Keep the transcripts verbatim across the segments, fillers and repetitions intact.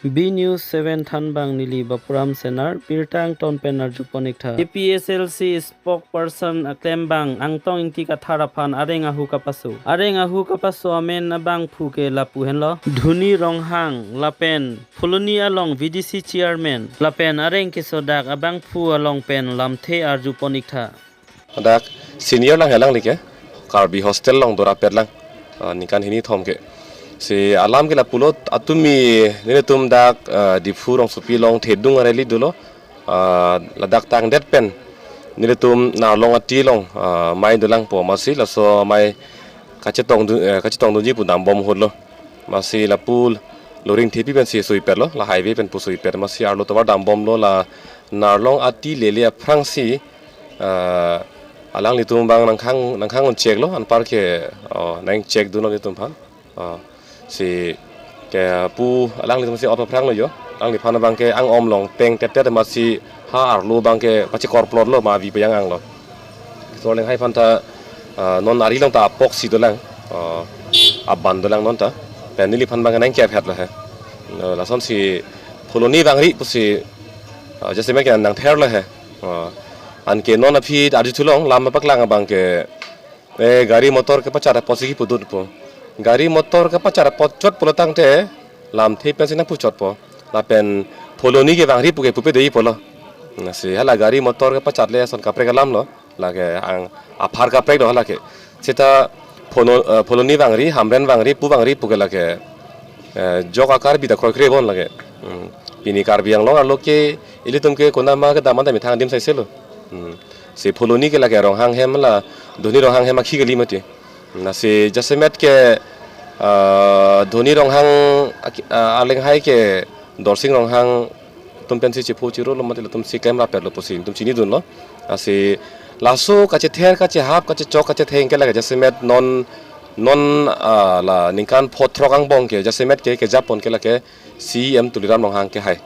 B News seven Thanbang neli Bapuram Senar, birta angton pen arjupon iktha. A P H L C spokesperson aklembang Angtong Ingti Kathar aphan areng ahu kapaso. Areng ahu kapaso amen abangphu ke lapu henlo. Dhoni Ronghang lapen Phuloni along V D C chairman lapen areng kesodak abangphu along pen lamthe arjupon iktha. Dak senior lang helang like Karbi hostel along dorapet lang, ah, ningkan hini thom ke. Si alam ke lapulo, atumi nelitum dak, ah, Diphu rongsopi along thedung areli dolo, ah, ladak tangdet pen nelitum Narlong ati along, ah, mei dolang po, masi laso mei kachetong du-, eh, kachetongdunji pu dambom hotlo. Masi lapu loring thepi pensi suipetlo, la highway pen pu suipet. Masi arlo tovar dambomlo, la Narlong ati lele aphrangsi, ah, alanglitum abang nangkhang, nangkhang un check lo, anpar ke, oh, nang check dunlo nelitum aphan. Ah, si ke pu alanglitum si auto aphranglo jo. Alangliphan abang ke ang-om along peng teptet, masi ha arlo abang ke pachekorplotlo, ma vi pejang anglo. Keso Arleng hai aphan ta, ah, non ari along ta apok si dolang, ah, aban dolang non ta. Pen neliphan abang nangkep het lo he. Ah, lasonsi Phuloni vangri pusi, ah, jasemet ke nangther lo he. Ah, anke non aphi arjuthu long, lam paklang abang ke, eh, gari motor kepachat apotsi kipudunpo. Gari motor kepachat apot chot pulo tangte lamthe pensi nangpu chotpo. Lapen Phuloni ke vangri pu ke pupe dei pulo. Lasi hala gari motor kepachat le ason kaprek alam lo. Lake ang aphar kaprek do hala ke. Seta Phulo-, eh, Phuloni vangri, Hamren vangri, pu vangri pu ke lake, eh, jok a-Karbi ta kroikre bon lake. Hmm. Pini Karbi Anglong arlo ke ilitum ke konat ma kedam anta methang adim saiselo. Hmm. Si Phuloni ke lake Ronghang hem la, Dhoni Ronghang hem akhi kali mati. Lasi jasemet ke, ah, Dhoni Ronghang aki-, ah, Arleng hai ke Dorsing Ronghang atum pensi chepho chirolo mati, latumsi klemrapetlo pusi nelitum chinidunlo. Lasi laso kachether, kachehap, kachechok, kachetheng ke lake jasemet non, non, ah, la ningkan pho throk angbong ke jasemet ke kejapon ke lake C E M Tuliram Ronghang ke hai.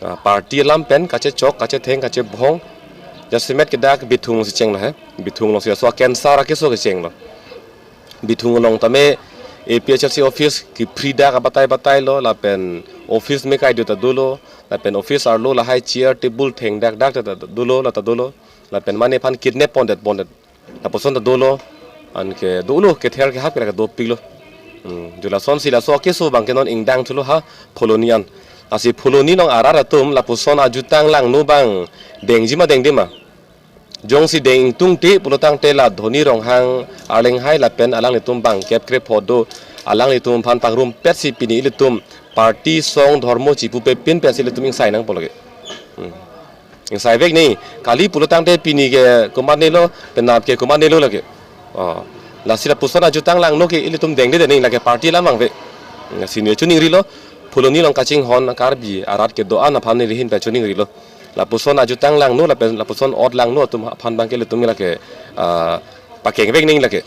Ah, party alam pen kachechok, kachetheng, kachebhong, jasemet ke dak Bithung si chenglo he. Bithung alongsi laso cancer akeso kechenglo. Bithung along tame A P H L C office kepri dak abatai batailo, lapen office me kai do ta dolo, lapen office arlo lahai chair table thengdak dak ta dolo, la ta dolo, lapen mane aphan kidnap pondet pondet lapuson ta dolo, anke dolo kether kehap ke lake dopiklo. Hmm, jo lasonsi laso akeso abang ke non ingdang thulo ha Phuloni an. Lasi Phuloni along arat atum lapuson ajutang langno abang dengji ma dengde ma. Jongsi deng ingtungte pulo tangte la Dhoni Ronghang Arleng hai lapen alanglitum bangkep krepho do, alanglitum aphan pangrumpetsi pini ilitum party song dhormo chipupepin pensi ilitum ingsai nangpo lake. Hmm. Ingsaivek ni, kali pulo tangte pini ke komatnelo, penap ke komatnelo lake. Oh. Lasi lapuson ajutang langno ke ilitum dengde de nangji lake, party alam vangve. Lasi ne chiningrilo, Phuloni along kachinghon Karbi arat kedo-an aphan neli ahin pen chiningrilo. Lapuson ajutang langno, lapen lapuson ot langno atum aphan abang ke ilitum lake, ah, pakengvek nangji lake.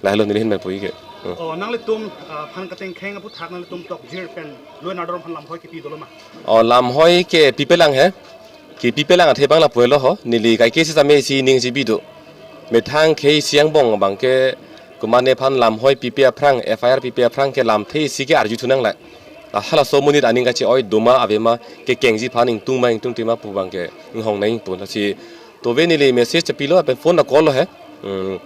Lahelo neli ahin pen pu ke. Hmm. Oh, nanglitum, ah, aphan katengkheng aphuthak nanglitum tokjir pen lo nardor aphan lamhoi kepi dolo ma? Oh, lamhoi ke pipelang he. Kepipelang athe abang lapu helo ho. Neli kaike sitame isi ning chibi do. Methang khei isi angbong abang ke komatne aphan lamhoi pipe aphrang, F I R pipe aphrang ke lamthe isi ke arjuthu nang la. La halaso amonit aning kache-oi doma avema, kekengji aphan ingtung ma ingtungte ma pu abang ke inghong nangpo. Lasi tove neli message chepilo, lapen phone ta call lo he. Hmm.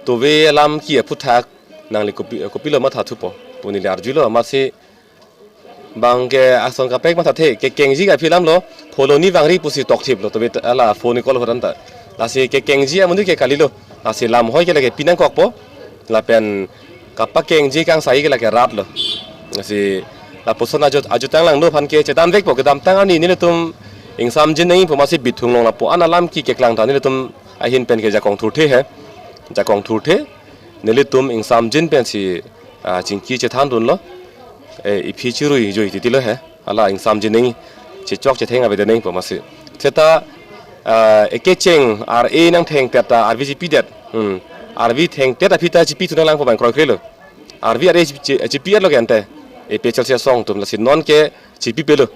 Tove alam ke aphuthak nangli kopi, kopilo mathathupo pu neli arjulo, masi abang ke ason kaprek mathathe, kekengji ke aphi alam lo, Phuloni vangri pusi tokthiplo, tove ta hala phone call horan ta. Lasi kekengji amonit ke kalilo, lasi lamhoi ke lake pinangkokpo, lapen kapakengji kangsai ke lake rat lo. Lasi lapuson ajut, ajutang langno aphan ke chedanvekpo, kedamtang arni nelitum ingsamjin nangpo, masi Bithung along lapu-an alam ke keklang ta nelitum ahin pen ke jakong thurthe he, jakong thurthe, nelitum ingsamjin pensi, ah, chingki chethandunlo. Eh, iphi chirui joi titi lo he. Hala ingsamjin nangji, chechok chetheng avede nangpo masi. Seta, ah, ekecheng R A nangthengtet ta arvi chipidet. Hmm. Arvi thengtet aphi ta chipithu nanglang pu abang kroikrelo. Arvi R A chipi, chipi-etlo ke ante. A P H L C asong atum, lasi non ke chipipelo.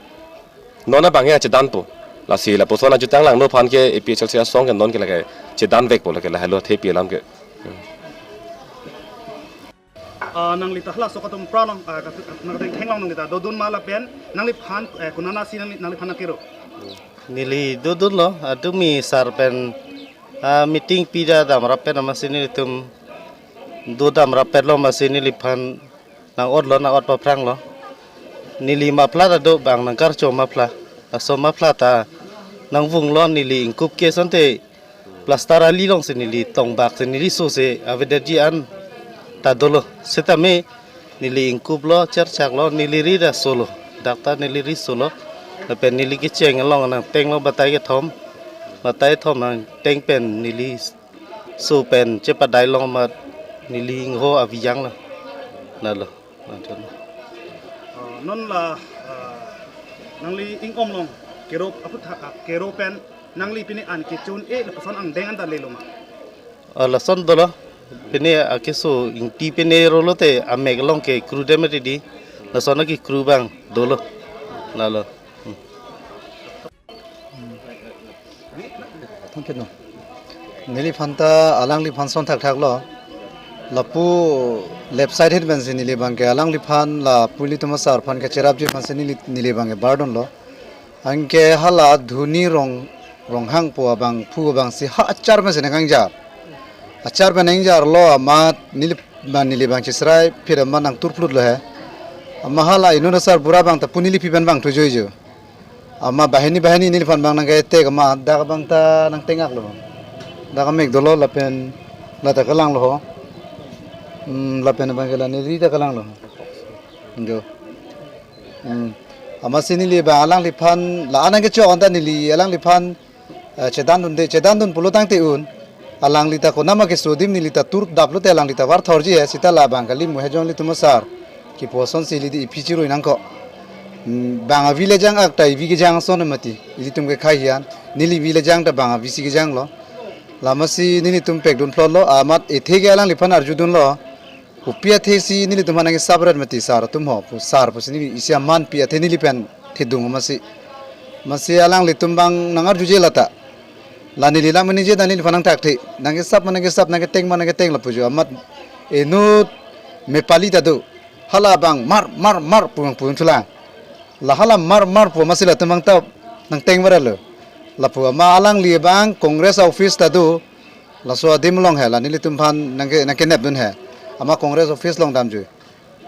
Non abang ya chedanpo. Lasi lapuson ajutang langno aphan ke A P H L C asong ke non ke lake chedanvekpo lake, lahelo thepi alam ke. Hmm. Ah, nangli ta halaso katum pra long, ah, kat-, kat-, nangkateng theklong nangli ta dodun ma lapen nangliphan, eh, konatsi nangli, nangliphan nangkero? Neli dodunlo, atumi sar pen, ah, meeting pida damrap pen amatsi nelitum dodamrap petlo amatsi neliphan nang-otlo, nang-ot paphranglo. Neli maphla ta do bang nangkarcho maphla. Laso maphla ta nangvunglo, neli ingkup ke asonte plaster ali alongsi neli tongbak si neli so si avedetji an ta dolo. Sitame neli ingkuplo, cherchaklo, neli ri ta solo. Dak ta neli ri solo. Lapen neli kecheng along nangtenglo batai kethom. Batai thom nangteng pen neli so pen chepadai long amat neli ingho avi janglo. Lalo. Lalo. Ah, non la, ah, nangli ingkom along kero aphuthak, ah, kero pen nangli pine an kechun-e lapuson angdeng an ta lelo ma? Ah, lason dolo. Pine akeso ingti pine rolo te amek along kekru dam ri di. Lason akekru abang dolo. Lalo. Hmm. Thank you, no. Neliphan ta alangliphan son thakthaklo. Lapu left side ahin pensi neli abangke alangliphan lapu ilitum asar aphan kacherapji aphansi neli, neli abangke bardunlo. Anke hala Dhoni Rong, Ronghang pu abangphu abangsi ha achar pensi nangkangjar. Achar pen nangjarlo amat neli, ma neli abang chesrai phir amat nangturplutlo he. Amat hala inut asar bura abang ta pu neli aphi pen abang thujoijo. Amat banghini banghini neliphan abang nangketek amat dak abang ta nangtengaklo. Dak amek dolo lapen la ta kalanglo ho. Hmm, lapen abangke la neli ta kalanglo. Jo. Hmm. Amatsi neli abang alangliphan la-an nangkechok anta neli alangliphan, eh, chedandunde, chedandun pulo tangte un. Alangli ta konatma keso adim neli ta turdaplo te alangli ta varthorji he, seta labang kali Mohejong ilitum asar kipu asonsi ili di iphi chirui nangkok. Hmm, bang avi le jang ak ta ivi kejang ason mati. Ilitum ke khai hian. Neli ivi le jang ta bang avisi kejanglo. La amatsi nelitum pekdunphlotlo, amat ethe ke alangliphan arjudunlo. Kopi athesi nelitum aphan nangkesap ret mati sar atum ho, pu sar pusi neli isi aman pi athe neli pen thedung amatsi. Amatsi alanglitum abang nangarjuje lata. La neli lam ningje ta neliphan nangthakthe. Nangkesap ma nangkesap, nangketeng ma nangketeng lapu jo. Amat inut mepali ta do. Hala abang mar, mar, mar pu abang pu thulang. La hala mar, mar pu amatsi latum abang ta nangteng varalo. Lapu amat alangli abang Congress office ta do. Laso adim along he, la nelitum aphan nangke, nangkenepdun he. Amat Congress office along damjui.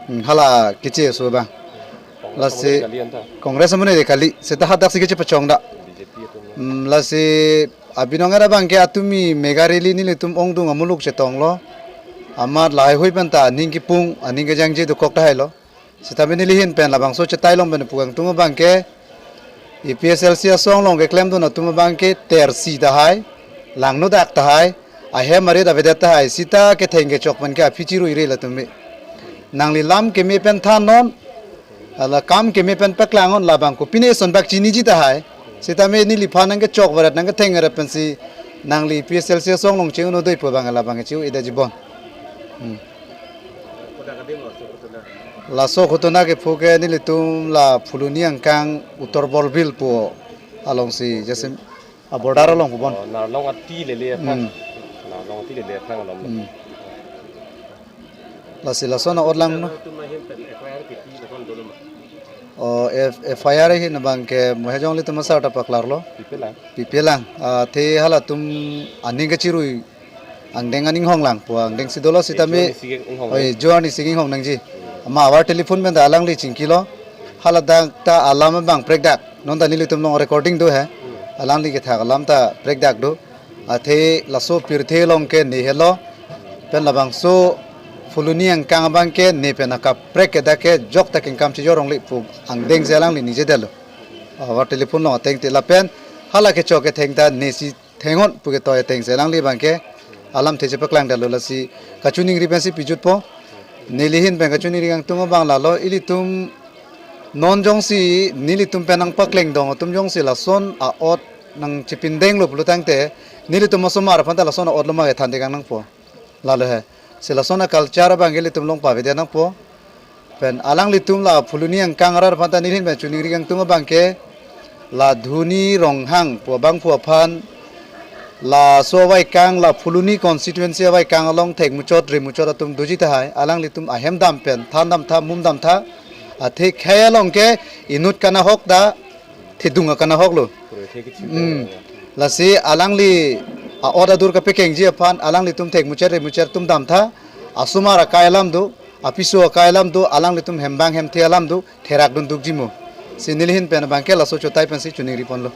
Hmm, hala keche aso abang. Congress Lasi amonit kali anta. Congress amonit kali. Seta hadaksi kechepachong da. B J P atum. Hmm, lasi abinong era abangke atumi mega rally nelitum ongdung amuluk chetonglo. Amat lahai hui pen ta aning kipung, aning kejangje dokok tahailo. Sitame neli ahin pen labangso chetai long pen pu kangtung abangke, A P H L C asong along keklemdun atum abangke tersi tahai, langno dak tahai, ahem arit avedet tahai, seta ketheng kechok pen ke aphi chiruire latum me. Nangli lam keme pen thannon, hala kam keme pen paklangon labang kopine son bak chiniji tahai. Sitame neliphan nangkechok varet nangketheng varet pensi nangli A P H L C asong along che-un-o dei pu abang labang che-u-edet jibon. Hmm. Laso ghotona kepho ke nelitum la Phuloni angkang Uttor Borbil pu alongsi jasim a border along pu bon. Oh, Narlong ati lele aphan. Hmm. Narlong ati lele aphan along. Hmm. Lasi lason a-ot langno. Itum ahin pen F I R kipi lason dolo ma? Oh, F-, F I R ahin abangke Mohejong ilitum asar ta paklarlo. Pipelang. Pipelang. Ah, athe halatum aning kachirui angdeng aning honglang pu angdeng si dolo sitame. Joan isi inghong. Oi, Joan isi inghong nangji. Ama avar telephone pen ta alangli chingkilo. Haladak ta alam abang prekdak. Non ta nelitum along recording do he. Alangli kethak alam ta prekdak do. Athe laso pirthe along ke ne helo. Pen labangso Phuloni angkang abangke ne pen akaprek ke dak ke jok ta kengkam chijor ongli pu angdeng si alangli ningjedetlo. Avar telephone along ateng te lapen hala kechok ketheng ta nesi thengon pu ketoi ateng si alangli abangke alamthe chepaklangdetlo lasi kachiningri pensi pijutpo. Neli ahin pen kachiningri kangtung abang lalo ilitum non jongsi nelitum pen nangpaklengdong atum jongsi lason a-ot nangchepindenglo pulo tangte nelitum osomar aphan ta lason a-otlo ma kethan tekang nangpo. Lalo he. Si lason a-culture abangke ilitum along pavedet nangpo. Pen alanglitum la Phuloni angkang arat aphan ta neli ahin pen chiningri kangtung abangke la Dhoni Ronghang pu abangphu aphan Laso avaikang la Phuloni constituency avaikang along thekmuchot remuchot atum doji tahai, alanglitum ahem dam pen than damtha, mum damtha. Athe khei along ke inut kanahok ta thedung akanahok lo. Hmm. Lasi alangli a-ot adur kapekengji aphan alanglitum thekmuchot remuchot atum damtha. Asomar akai alam do, apiso akai alam do, alanglitum hembang hemthe alam do, therak dun dukji mo. Si neli ahin pen abangke laso chotai pensi choningri ponlo.